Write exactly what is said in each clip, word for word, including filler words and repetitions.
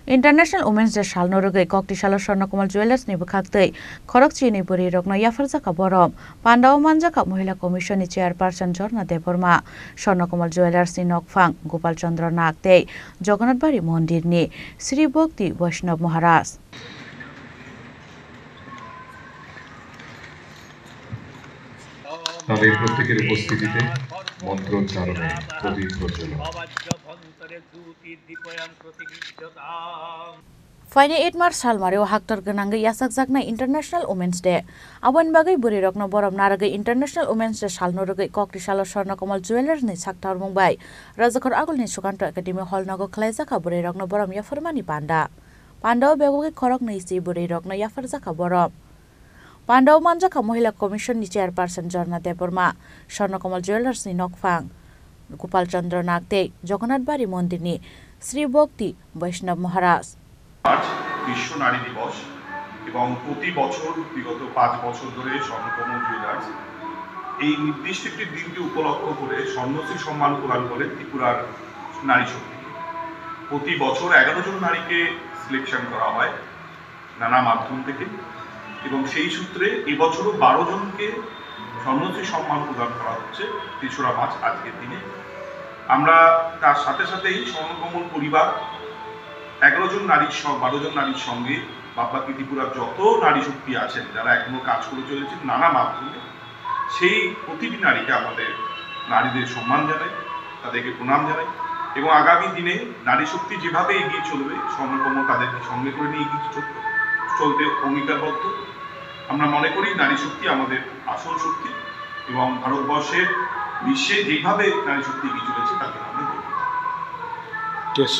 International Women's Day salno rwgwi Koktisalo Swarnakomal Jewellers ni bwkhaktwi khorok chinwi bwrwi rokno yapharjakha borom. Pandao manjakha Mohila Commission ni Chairperson Jorna Debbarma, Swarnakomal Jewellers ni nokphang Gopal Chandra Nag tei Jagannath Bari Mondir ni Sri Bhakti Vaishnav Maharaj. তাদের প্রত্যেকের উপস্থিতিতে মন্ত্রোচ্চারণে প্রদীপ প্রজ্বলন। Phaini eight March salmari o haktor gwnangwi yachakjaknai International Women's Day. Aboni bagwi bwrwi rokno borom narwgwi International Women's Day salno rwgwi Koktisalo Swarnakomal Jewellers ni sakthormung bai Rajakhor Agulni Sukanto Academy Hall nogo khlaijakha bwrwi rokno borom yapharmani panda. Pandao bebagwi khorok nwi si bwrwi rokno yapharjakha borom. Pandao manjakha Mohila Commission ni Chairperson Jorna Debbarma, Swarnakomal Jewellers ni nokphang Gopal Chandra Nag tei Jagannath Bari Mondir ni Sri Bhakti Vaishnav Maharaj. আজ বিশ্ব নারী দিবস এবং প্রতি বছর বিগত পাঁচ বছর ধরে স্বর্ণকমল জুয়েলার্স এই নির্দিষ্ট একটি দিনকে উপলক্ষ করে স্বর্ণশ্রী সম্মান প্রদান করে ত্রিপুরার নারী শক্তিকে। প্রতি বছর এগারো জন নারীকে সিলেকশন করা হয় নানা মাধ্যম থেকে, এবং সেই সূত্রে এবছরও বারো জনকে স্বর্ণশ্রী সম্মান প্রদান করা হচ্ছে তেসরা মার্চ আজকের দিনে। আমরা তার সাথে সাথেই স্বর্ণকমল পরিবার এগারো জন নারীর স-, বারো জন নারীর সঙ্গে বাদবাকি ত্রিপুরার যত নারী শক্তি আছেন, যারা এখনো কাজ করে চলেছেন নানা মাধ্যমে, সেই প্রতিটি নারীকে আমাদের নারীদের সম্মান জানাই, তাদেরকে প্রণাম জানাই এবং আগামী দিনে নারী শক্তি যেভাবে এগিয়ে চলবে, স্বর্ণকমল তাদেরকে সঙ্গে করে নিয়ে এগিয়ে চল-, চলতে অঙ্গীকারবদ্ধ। আমরা মনে করি নারী শক্তি আমাদের আসল শক্তি এবং ভারতবর্ষের বিশ্বে যেইভাবে নারী শক্তি এগিয়ে চলেছে তাতে আমরা গর্বিত। Yes.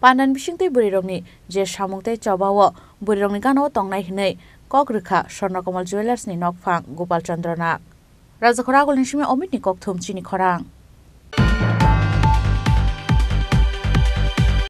Pandan bisingtwi bwrwirokni je samung tei chobao bwrwirokni ganao tongnai hwnwi kok rwkha Swarnakomal Jewellers ni nokphang Gopal Chandra Nag. Rajakhor Agulni simi Omit ni kokthum chini khorang.